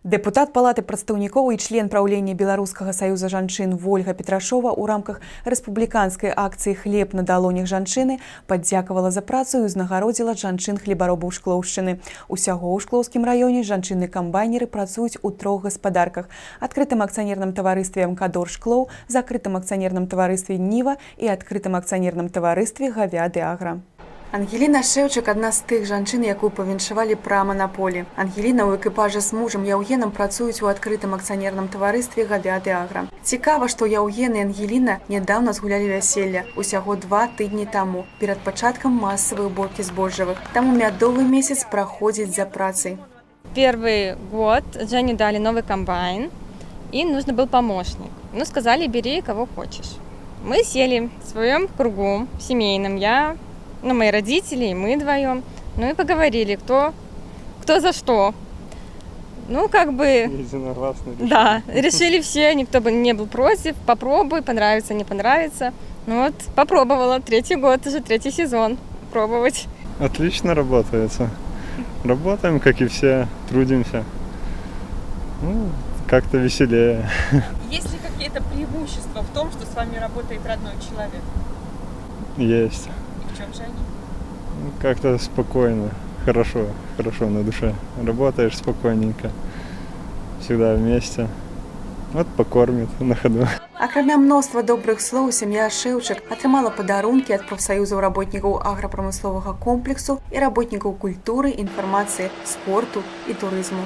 Дэпутат Палаты прадстаўнікоў і член праўлення Беларускага саюза жанчын Вольга Петрашова ў рамках рэспубліканскай акцыі «Хлеб на далонях жанчыны» падзякавала за працу і ўзнагародзіла жанчын хлебаробаў Шклоўшчыны. Усяго ў Шклоўскім раёне жанчыны-камбайнеры працуюць у трох гаспадарках: адкрытым акцыянерным таварыстве «Амкадор Шклоў», закрытым акцыянерным таварыстве «Ніва» і адкрытым акцыянерным таварыстве «Гавяды Агра». Ангеліна Шэўчык — адна з тых жанчын, якую павіншавалі прама на полі. Ангеліна ў экіпажы з мужам Яўгенам працуюць у адкрытым акцыянерным таварыстве «Гавяды Агра». Цікава, што Яўген і Ангеліна нядаўна згулялі вяселле, усяго 2 тыдні таму, перад пачаткам масавай уборкі збожжавых. Таму мядовы месяц праходзіць за працай. Первый год Жене дали новый комбайн, и нужно был помощник. Ну, сказали: «Бери кого хочешь». Мы сели в своем кругу семейном, я, ну, мои родители и мы вдвоем, ну и поговорили, кто за что. Ну, как бы, Единогласно решили. Да, решили все, никто бы не был против, попробуй, понравится, не понравится. Ну вот, попробовала, третий год уже, третий сезон пробовать. Отлично работается. Работаем, как и все, трудимся. Ну, как-то веселее. Есть ли какие-то преимущества в том, что с вами работает родной человек? Есть. И в чем же они? Ну, как-то спокойно, хорошо, хорошо на душе. Работаешь спокойненько. Всегда вместе. Вот покормит на ходу. Акрамя мноства добрых слоў, сям'я Шэўчык атрымала падарункі ад прафсаюзаў работнікаў аграпрамысловага комплексу і работнікаў культуры, інфармацыі, спорту і турызму.